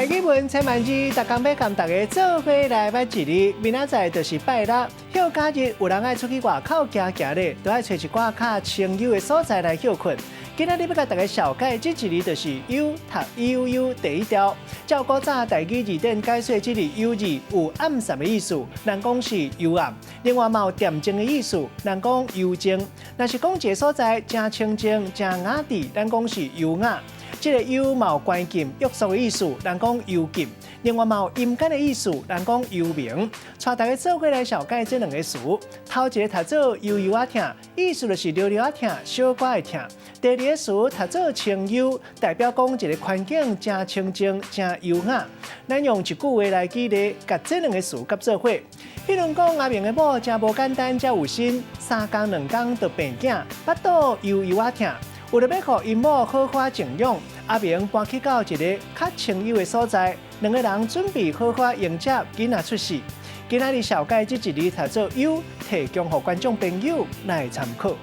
台語文千萬字，逐工欲共大家做伙來捌一字。明仔載就是拜六，歇假日有人愛出去外口行行咧，都愛揣一寡較清幽的所在來歇睏。今仔日欲共大家紹介這一字就是幽，讀悠悠第一調。照古早台語字典解說，這個幽字有暗澹的意思，人講是幽暗；另外嘛有恬靜的意思，人講幽靜。若是講一个所在誠清靜、誠雅致，咱講是幽雅。這个幽嘛有關禁、約束的意思，人講幽禁；另外嘛有陰間的意思，人講幽冥。帶大家做伙來紹介這兩个詞。頭一个讀做悠悠仔疼，意思就是著著仔疼，小可會疼。第二个詞讀做清幽，代表講一个環境誠清靜、誠優雅。咱用一句話來舉例，共這兩个詞結做伙。彼如講阿明的某誠無簡單，才有心，三工兩工就病囝，腹肚悠悠仔疼。為著欲予𪜶某好好靜養，阿明搬去到一个較清幽的所在，兩个人準備好好迎接囡仔出世。今仔日紹介這一字讀做幽，提供予觀眾朋友來參考。